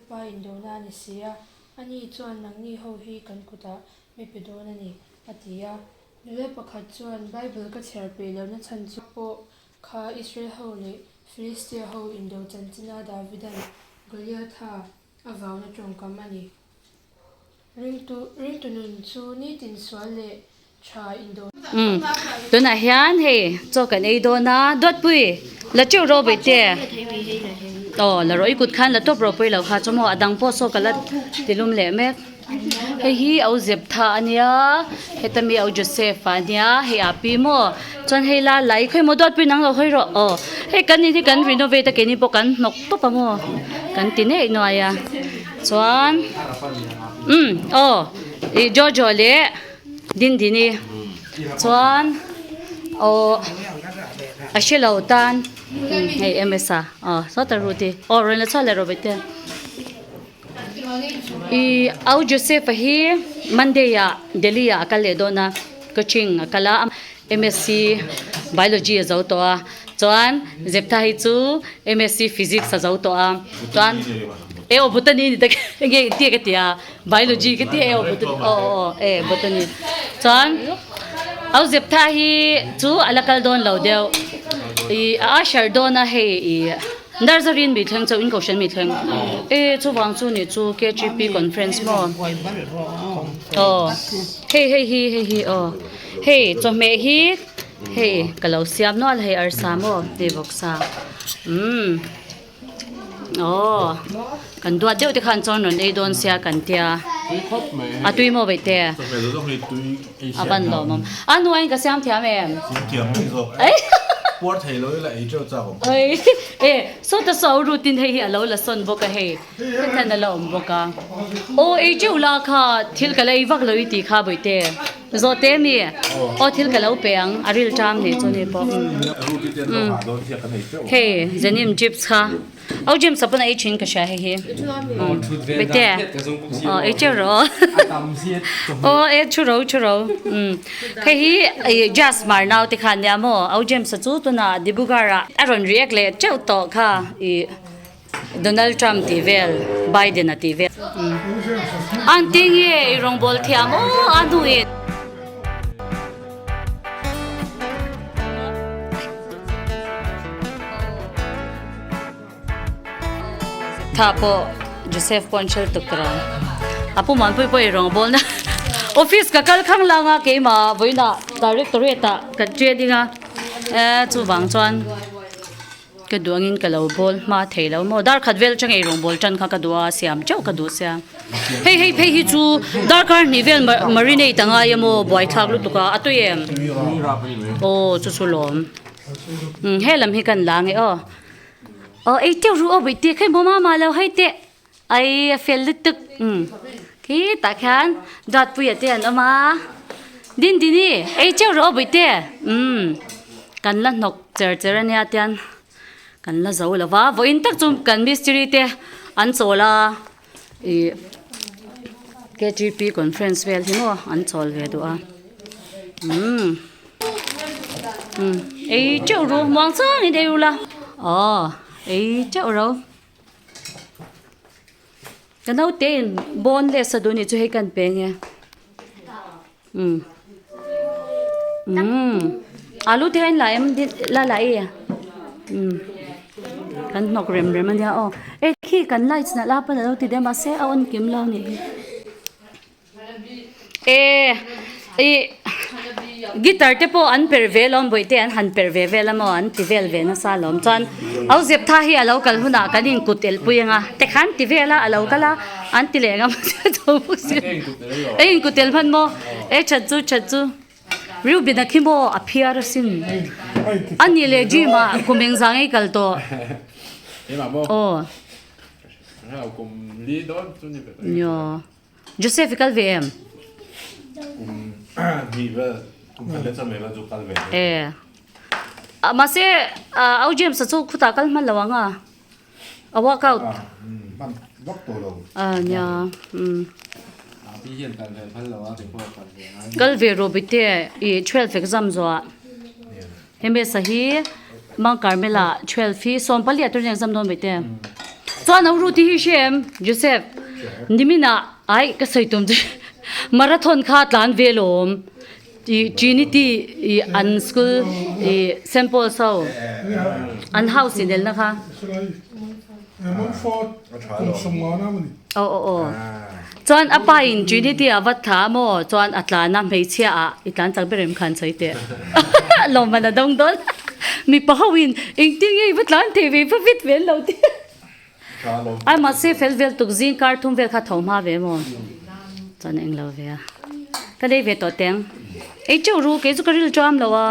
Lalpa indona a ni si a, ani chuan nangni ho hi kan kutah mi pe dawn a ni, a ti a. Nula pakhat chuan Bible ka chhiar peih lohna chhan chu pawh kha Israel ho leh Philistia ho indo chanchina Davidan Goliatha a vauna tawngkam a ni. Ringtu ringtu nun chu nitin sual leh tha indo. Umm tunah hian hei chaw kan ei dawn a Duatpui la teuh rawh vawi te aw la rawh i kut khan la tawp rawh pawi lo kha chu maw a dang pawh saw ka la tilum leh mek hei hi au zep tha a nia heta mi au Joseph a nia hei a pi maw chuan hei la lai khawi maw Duatpui nang lo hawi rawh aw hei kan in hi kan renovate a keini pawh kan hnawk tawp a maw kan ti neih nuai a. Chuan umm aw ih Jojo leh Dindini chuan aw a hre lo tan umm hei M_S a aw sawta Ruth-i aw rawn la chhuak leh rawh Bete ih au Joseph-a hi Monday ah Delhi ah a kal leh dawn a coaching a kal a M_S_C Biology a zo tawh a chuan Zeptha hi chu M_S_C Physics a zo tawh a chuan. E aw botany ni tak enge tia ka tia biology ka tia e aw botany aw aw e botany chuan au zeptha hi chu ala kal dawn lo deuh i a usher dawn a hei i nursery mi thleng chauh in kohhran mi thleng e chuvang chu ni chu K_G_P conference maw aw hei hei hi hei hi aw hei chawhmeh hi hei ka lo siam nual hei arsa maw hei vawksa umm. Aw kan duat deuh te khan chuan rawn ei dawn sia kan tia a tui maw veih te a van lawm awm a hnuaiin ka siam thiam em e sawta saw rutin hei hi a lo la sawn bawk a hei hetian a la awm bawk a aw ei teuh la kha thil ka la ei vak lo i tih kha vawi te. Zawhte mi aw thil ka lo pe ang a ril ṭam nih chu ni pawh umm hei Zenim chips kha aw James a pawn a ei ṭhin ka hria hei hi umm Bete aw ei ṭeuh rawh aw aw e ṭhu ro ṭhu ro umm hei hi ih Jas hmar nau te kha ania maw aw James a chu tunah Dibrugarh ah a rawn react leh ṭeuh tawh kha ih. Donald Trump tih vel Biden a tih vel an ti nge i rawngbawl thiam aw a hnu in. Tha pawh Joseph pawh an hrel tuk tawh a pu Muanpui pawh i rawngbawl na office ka kal khang lang a keimah vawiinah directorate ah ka training a chuvang chuan. Ka duh angin ka lo bawl hma thei lo maw? Dar khat vel atang eirawng bawl tan kha ka duh a, siam teuh ka duh sia. Hei hei phei hi chu darkar hnih vel marinate a ngai emaw buaithlak lutuk a, a tui em? Aw chu chu lawm. Umm he lam hi kan la ange aw. Aw ei teuh ru aw bawihte kha maw mama lo hei teh. Ai a fel lutuk umm khitah khian Duatpuia te an awm a Dindini ei teuh rawh aw bawihte umm kan la hnawk cher cher ania tian kan la zo lo va vawiin tak chu kan mistiri te an chawl a ih K_G_P conference vel hi maw an chawl ve duh a umm umm ei teuh ru muang changin ei ula aw ei teuh ro. Ka naute in boneless a duh nih chu hei kan pe nge umm umm alu te hian la em la la i umm kan hnawk rem rem ania aw e khi kan lights na la pawn alo ti deuh mahse a on kim lo nih hi. E ih guitar te pawh an perh ve lawm bawihte an han perh ve vel a maw an ti vel ve nasa lawm chuan au zep tha hi a lo kal hunah kan in kut elh pui anga tikhan ti vel a a lo kal a an ti leh ngam a in kut elh hman maw e that chu that chu Reuben a khi maw a phiar asin a nih leh gym ah kum engzang ei kal tawh aw. Joseph i kal ve em? E. Mahse au James a chu khutah kal hman lo ang a. A work out. A nia. Kal ve rawh bite i 12 exam zawh. Hemi sa hi Mount Carmel ah 12 hi 14 ah turin exam dawn bite. Chuan au Ruth-i hi hre em? Joseph, niminah ai ka sawi tum chu marathon kha tlan ve lawm i Trinity i an school i Saint Paul's ho an house inelna kha. Aw aw aw. Chuan a pa in Trinity a va thla a maw? Chuan a tlan a hmeichhia ah i tlan chak ber em khan sawi teh. Lawmman a dawng dawn. Mipa ho in engtin nge i va tlan thei ve i va fit ve lo tih. Ai mahse fel vel tuk zing kar thum vel kha tho hma ve maw? Chuan a englo ve a. Ka lei ve tawh teng. Ei teuh ru kei chu ka ril ṭam lo a.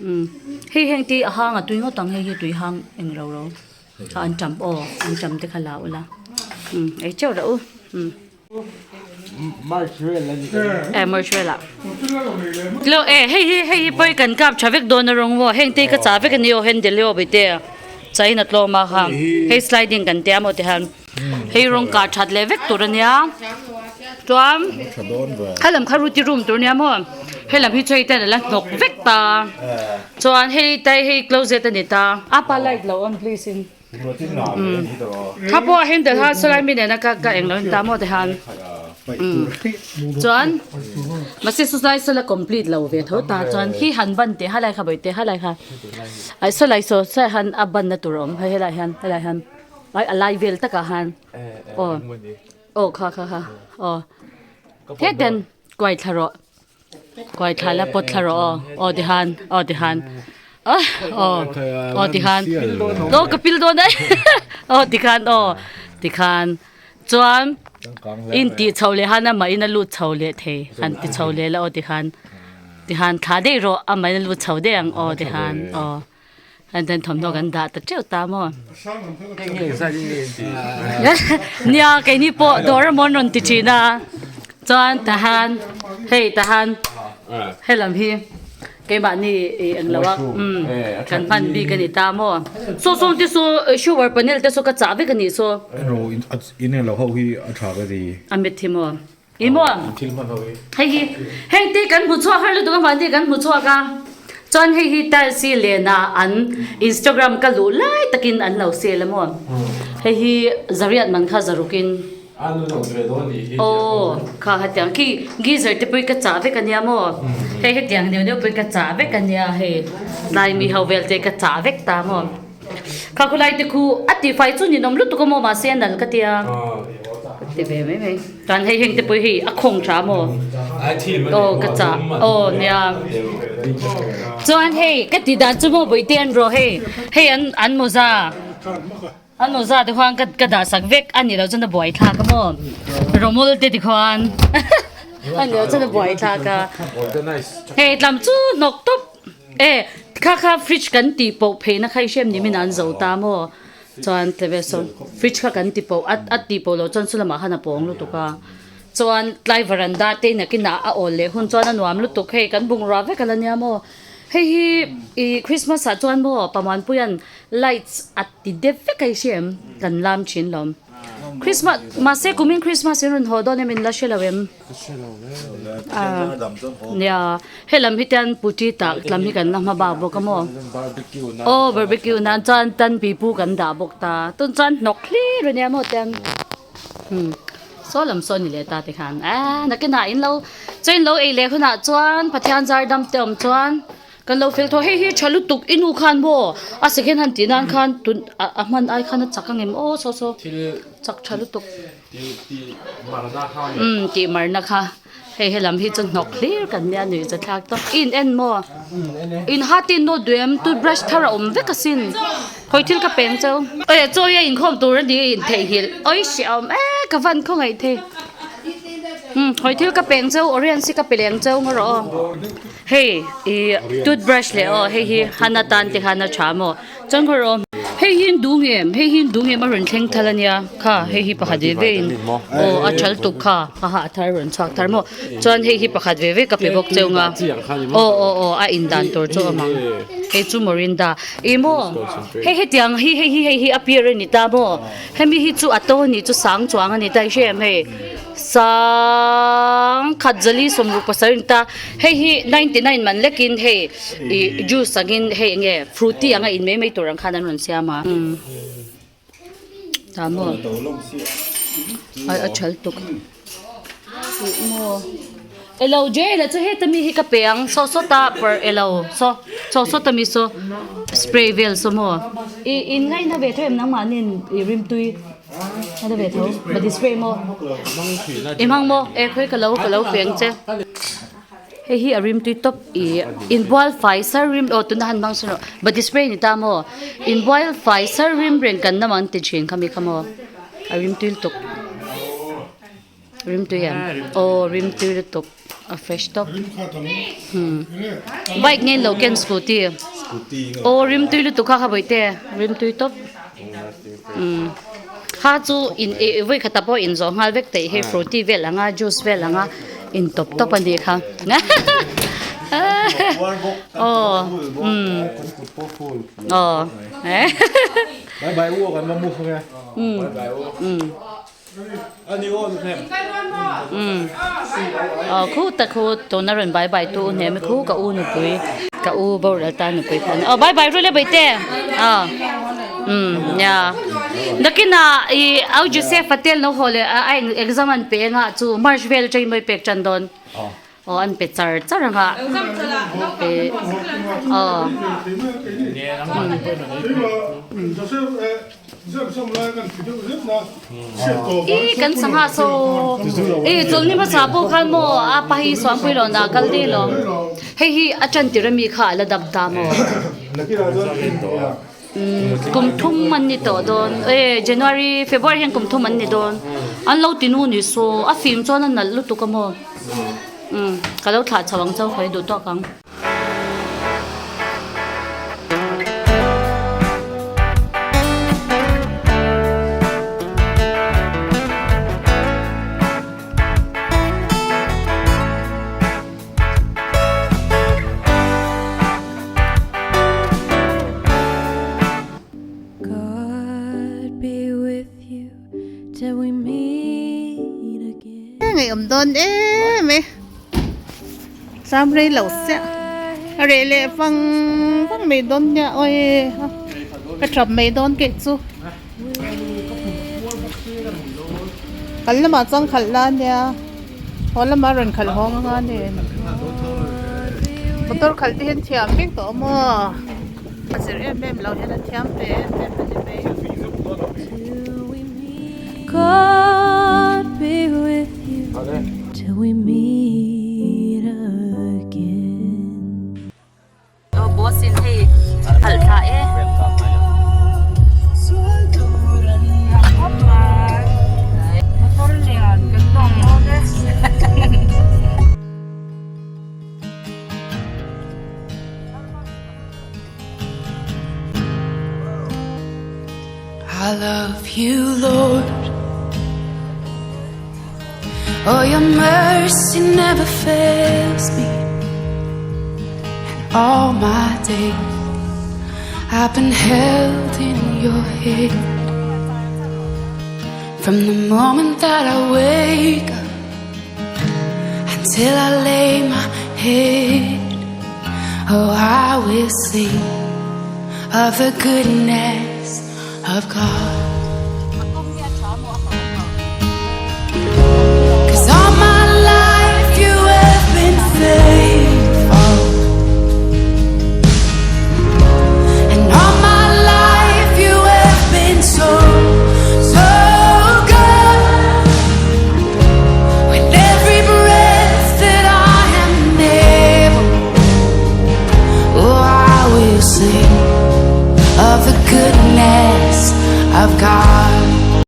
Umm hei heng te a hang a tui ngawt ang hei hi tui hang eng ro ro. Kha an ṭam aw an ṭam te kha la ula umm ei teuh reuh u umm. E March velah lo e hei hi hei hi pawh kan kap tha vek dawn a rawng maw heng te hi ka chah vek a ni aw handle hi aw bawihte chain a tlawm a kha hei sliding kan tia maw tihian hei rawng kah that leh vek tur a nia chuan helam kha ruti room tur a nia maw helam hi chu hei ten a la hnawk vek ta. Chuan hei tai hei closet a ni ta. A pa light lo on please in. Umm kha pawh a handle kha sawlai mi nena ka ka englo in ta maw ti khan. Umm chuan mahse sawlai sawla complete lo ve tho ta chuan hi han ban teh halai kha bawihte halai kha ai sawlai saw saw han a ban na tur a awm hei helai hian helai hian ai a lai vel takah han aw aw kha kha kha aw hetian kuai thla rawh. Kuai thla la pawt thla rawh aw aw ti han aw ti han aw aw ti khan aw ka pil dawn e aw ti khan aw ti khan chuan in tih chho leh han amah in a lut chho leh thei han ti chho leh la aw ti khan ti khan thla daih rawh amah in a lut chho daih ang aw ti khan aw. An then thawmhnaw kan dah ta teuh ta maw? Nia keini pawh dawr a mawn rawn ti thin a chuan tahan hei tahan helam hi keimahni ih eng lo a umm kan hman bik a ni ta maw saw sawng te saw shower panel te saw ka chah vek a nih saw. In eng lo ho hi a tha ka ti. A mit hi maw? Ih maw? Hei hi heng te kan hmu chhuak har lutuk a mahni kan hmu chhuak a chuan hei hi tiles hi lena an Instagram ka luh lai takin an lo sel a maw hei hi zariat man kha zarukin aw kha hetiang khi geyser te pawh hi ka chah vek ania maw hei hetiang neuh neuh pawh hi ka chah vek ania hei tlai mi ho vel te ka chah vek ta maw. Kha khulai te khu a tihfai chu ninawm lutuk a maw mahse a nal ka tia ka ti ve mai mai chuan hei heng te pawh hi a khawng tha maw aw ka chah aw nia chuan hei ka tih dan chu maw bawihte an rawh hei hei an an mawza an mawza te khuan ka ka dah sak vek a nih loh chuan a buai thlak a maw rawmawl te tikhuan a nih loh chuan a buai thlak a hei tlam chu hnawk tawp. E, kha kha fridge kan tih poh pheina kha i hrem ni min an zo ta maw? Chuan tleve sawn fridge kha kan ti poh a a tih poh loh chuan chulamah khan a pawng lutuk a. Chuan tlai varanda te nakinah a awl leh hun chuan a nuam lutuk hei kan bungrua vek a la nia maw? Hei hi ih Christmas ah chuan maw Pamuanpuia'n lights a ti dep vek a i hrem kan lam thin lawm. Christmas mahse kumin Christmas in rawn haw dawn em in la hre lo em? Nia helam hi ten puti tak lam hi kan la hma bak bawk a maw aw barbecue nan chuan tan pipu kan dah bawk ta tun chuan hnawk hlir a nia maw ten umm saw lam saw ni leh ta te khan eee nakinah in lo chaw in lo ei leh hunah chuan Pathian zar dam te awm chuan. Kan lo fel tawh, hei hi tha lutuk i nu khan maw a second hand tih nan khan tun a hman ai khan a chak angem aw saw saw chak tha lutuk umm tih marna kha hei helam hi chu hnawk hlir kan nia nuih za thlak tawp i in en maw in hat in nawt duh em toothbrush thar a awm vek asin hawi thil ka peng cheu e chaw hi a inkhawm tur a ni a intheihnghilh awi hre awm e ka van khawngaih thei umm hawi thil ka peng cheu orange hi ka pe leng cheu ngaw rawh aw. Hei ih toothbrush leh aw hei hi han atan te khan a tha maw chuan khaw rawh hei hi an duh ngem hei hi an duh ngem a rawn thleng thal ania kha hei hi pakhat ve ve in aw a thal tuk kha haha a thar rawn chhuak thar maw chuan hei hi pakhat ve ve ka pe bawk cheu nga aw aw aw a in dan tur chu a awm ang hei chu morinda ih maw hei hetiang hi hei hi hei hi a pier a ni ta maw hemi hi chu a to a nih chu sang chuang a ni ta i hre em hei. Sangkhat zali sawmruk pasarih ni ta hei hi 99 man lekin hei ih juice angin hei enge frutty anga in mai mai tur ang khan an rawn siam a. Ta maw? Ai a thal tuk. Ih maw? Elo Jane a chu heta mi hi ka pe ang saw saw ta per elo saw saw saw ta mi saw spray vel saw maw? I in ngaihna ve tho em nangmahni i rimtui a la ve tho body spray maw? I hmang maw? E khawi ka lo ka lo pe ang che. Hei hi a rimtui tawp ih inbual fai sar rim aw tuna han hmang sawn rawh body spray ni ta maw inbual fai sar rim reng kan lam ang ti thin kha mi kha maw a rimtui lutuk rimtui em aw rimtui lutuk a fresh tawp hmm bike nge lo ken scooty aw rimtui lutuk kha kha bawihte rimtui tawp umm kha chu in ih vawi khatah pawh inzawh nghal vek theih hei frooti vel anga juice vel anga in tawp tawp a nih kha aw umm aw umm umm aw khu tak khu tuna rawn bye bye tu hnem khu ka u nupui ka u boral ta nupui kha aw bye bye rule baite aw umm nia nakinah ih au Joseph a tel no haw leh a exam an pe anga chu march vel atangin mawi pek tan dawn. Aw an pe char char ang a eh aw. I kan sangha saw i chawlhni hmasa pawh khan maw a pa hi suangpui lo na kal daih lo hei hi a tan tir ami kha a la dam ta maw kum thum an ni tawh dawn e January February hian kum thum an ni dawn an lo ti nu ni saw a fim chuan a nalh lutuk a maw umm ka lo thlah chho ang chauh khawi duh tawk ang. Ngei awm dawn em e sam rei lo chiah a reh leh vang vang mai dawn nia awi ka thap mai dawn keh chu kal lamah chuan khalh la nia haw lamah rawn khalh hawng anga ni motor khalh te hian thiam vek tawh maw a zir em em lo hian a thiam ve em em a ni mai. Aw boss in hei halh thla e. Motor lian kan tawng dawn e. I love you Lord Oh your mercy never fails me And all my days I've been held in your hand From the moment that I wake up Until I lay my head Oh I will sing Of the goodness of God Cause all my life you have been faithful And all my life you have been so, so good With every breath that I am able Oh I will sing Of the goodness of God.